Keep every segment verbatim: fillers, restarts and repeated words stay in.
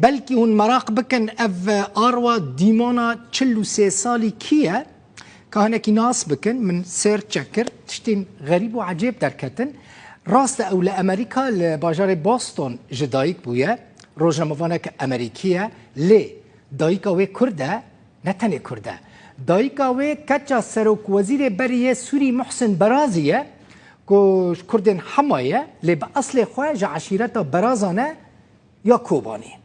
Belkî hûn meraq bikin ev Arwa dîmana çil û sê salî kî ye? Ka hinekî nas bikin, min search çek kir, tiştên xerîb û ecêb derketin. Rast e, ew li Amerîka, li bajarê Boston ji dayik bûye. Rojnamevanek Amerîkî ye, lê dayika wê Kurd e, ne tenê Kurd e. Dayika wê keça serokwezîrê berî yê Sûrî Muhsin Berazî ye, ku ji Kurdên Hema ye, lê bi eslê xwe ji eşîreta Berazan e ya Kobanî.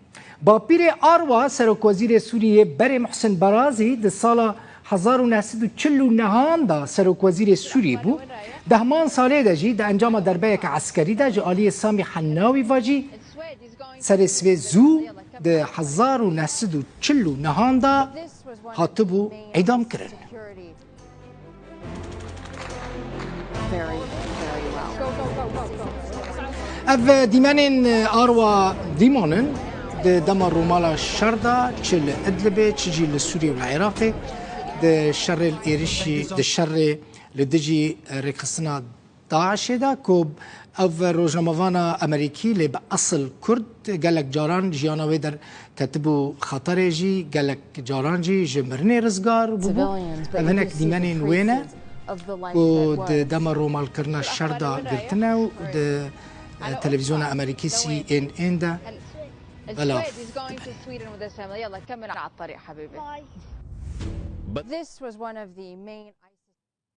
Bapîrê Arwa, serokwezîrê Sûriyê berê Muhsin Berazî di sala hezar û neh sed û çil û nehan de serokwezîrê Sûrî bû. Di heman salê de jî di encama derbeyeke eskerî de ji aliyê Samî Hennawî ve jî serê sivê zû di hezar û neh sed û çil û nehan de hatibû îdam kirin. Very, very well. Ev dîmenên Arwa dîman in di dema romala şer de, çi li Idlibê, çi jî li Sûriyê û li Iraqê, di şerê li êrişî, di şerê li dijî rêkxistina DAIŞê de, ku ev rojnamevana Amerîkî, lê bi esil Kurd, gelek caran jiyana wê derketibû xeterê jî, gelek caran jî ji mirinê rizgar bûbû. Ev hinek dîmenên wê ne ku di dema romalkirina şer de girtine û di, e, televîzyona Amerîkî C N N de belav dibin. This was one of the main